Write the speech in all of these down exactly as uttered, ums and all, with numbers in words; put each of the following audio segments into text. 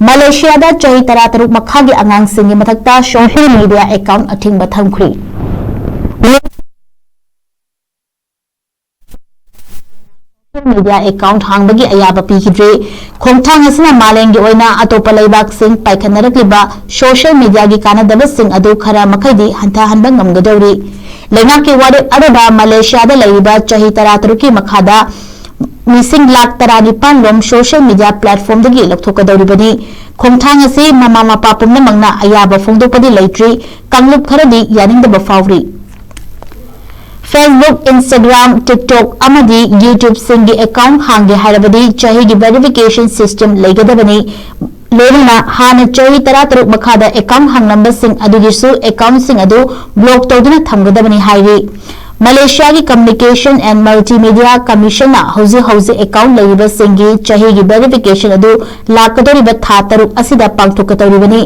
ꯃꯂꯦꯁꯤꯌꯥꯗ ꯆꯍꯤ ꯇꯔꯥꯇꯔꯨꯛ ꯃꯈꯥꯒꯤ ꯑꯉꯥꯡꯁꯤꯡꯒꯤ ꯃꯊꯛꯇ social media account ꯑꯊꯤꯡꯕ ꯊꯝꯈ꯭ꯔꯤ꯫ Social media account ꯍꯥꯡꯕꯒꯤ ꯑꯌꯥꯕ ꯄꯤꯈꯤꯗ꯭ꯔꯤ꯫ ꯈꯣꯡꯊꯥꯡ ꯑꯁꯤꯅ ꯃꯥꯂꯦꯝꯒꯤ ꯑꯣꯏꯅ ꯑꯇꯣꯞꯄ ꯂꯩꯕꯥꯛꯁꯤꯡ ꯄꯥꯏꯈꯠꯅꯔꯛꯂꯤꯕ social mediaꯒꯤ ꯀꯥꯟꯅꯗꯕꯁꯤꯡ ꯑꯗꯨ ꯈꯔ ꯃꯈꯩꯗꯤ ꯍꯟꯊꯍꯟꯕ ꯉꯝꯒꯗꯧꯔꯤ꯫ ꯂꯩꯉꯥꯛꯀꯤ ꯋꯥꯔꯦꯞ ꯑꯗꯨꯗ ꯃꯂꯦꯁꯤꯌꯥꯗ ꯂꯩꯔꯤꯕ ꯆꯍꯤ ꯇꯔꯥꯇꯔꯨꯛꯀꯤ ꯃꯈꯥꯗ ꯃꯤꯁꯤꯡ ꯂꯥꯈ ꯇꯔꯥꯅꯤꯄꯥꯟ ꯔꯣꯝ social media platformꯗꯒꯤ ꯂꯧꯊꯣꯛꯀꯗꯧꯔꯤꯕꯅꯤ꯫ ꯈꯣꯡꯊꯥꯡ ꯑꯁꯤ ꯃꯃꯥ ꯃꯄꯥ ꯄꯨꯝꯅꯃꯛꯅ ꯑꯌꯥꯕ ꯐꯣꯡꯗꯣꯛꯄꯗꯤ ꯂꯩꯇ꯭ꯔꯤ꯫ ꯀꯥꯡꯂꯨꯞ ꯈꯔꯗꯤ ꯌꯥꯅꯤꯡꯗꯕ ꯐꯥꯎꯔꯤ꯫ Facebook, Instagram, TikTok ꯑꯃꯗꯤ YouTubeꯁꯤꯡꯒꯤ account ꯍꯥꯡꯒꯦ ꯍꯥꯏꯔꯕꯗꯤ ꯆꯍꯤꯒꯤ verification system ꯂꯩꯒꯗꯕꯅꯤ꯫ ꯂꯣꯏꯅꯅ ꯍꯥꯟꯅ ꯆꯍꯤ ꯇꯔꯥꯇꯔꯨꯛ ꯃꯈꯥꯗ account ꯍꯥꯡꯂꯝꯕꯁꯤꯡ ꯑꯗꯨꯒꯤꯁꯨ accountꯁꯤꯡ ꯑꯗꯨ block ꯇꯧꯗꯨꯅ ꯊꯝꯒꯗꯕꯅꯤ ꯍꯥꯏꯔꯤ꯫ ꯃꯂꯦꯁꯤꯌꯥꯒꯤ Communication and Multimedia Commissionꯅ ꯍꯧꯖꯤꯛ ꯍꯧꯖꯤꯛ account ꯂꯩꯔꯤꯕꯁꯤꯡꯒꯤ ꯆꯍꯤꯒꯤ verification ꯑꯗꯨ ꯂꯥꯛꯀꯗꯧꯔꯤꯕ ꯊꯥ ꯇꯔꯨꯛ ꯑꯁꯤꯗ ꯄꯥꯡꯊꯣꯛꯀꯗꯧꯔꯤꯕꯅꯤ꯫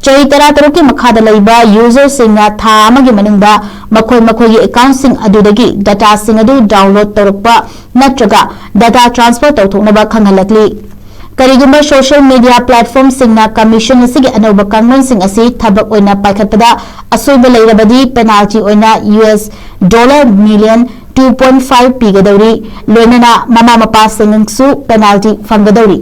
ꯆꯍꯤ ꯇꯔꯥꯇꯔꯨꯛꯀꯤ ꯃꯈꯥꯗ ꯂꯩꯕ userꯁꯤꯡꯅ ꯊꯥ ꯑꯃꯒꯤ ꯃꯅꯨꯡꯗ ꯃꯈꯣꯏ ꯃꯈꯣꯏꯒꯤ accountꯁꯤꯡ ꯑꯗꯨꯗꯒꯤ dataꯁꯤꯡ ꯑꯗꯨ download ꯇꯧꯔꯛꯄ ꯅꯠꯇ꯭ꯔꯒ data transfer ꯇꯧꯊꯣꯛꯅꯕ ꯈꯪꯍꯜꯂꯛꯂꯤ꯫ ꯀꯔꯤꯒꯨꯝꯕ social media platformꯁꯤꯡꯅ commission ꯑꯁꯤꯒꯤ ꯑꯅꯧꯕ ꯀꯥꯡꯂꯣꯟꯁꯤꯡ ꯑꯁꯤ ꯊꯕꯛ ꯑꯣꯏꯅ ꯄꯥꯏꯈꯠꯄꯗ ꯑꯁꯣꯏꯕ ꯂꯩꯔꯕꯗꯤ penalty ꯑꯣꯏꯅ US dollar million two point five ꯄꯤꯒꯗꯧꯔꯤ, ꯂꯣꯏꯅꯅ ꯃꯃꯥ ꯃꯄꯥꯁꯤꯡꯁꯨ penalty ꯐꯪꯒꯗꯧꯔꯤ꯫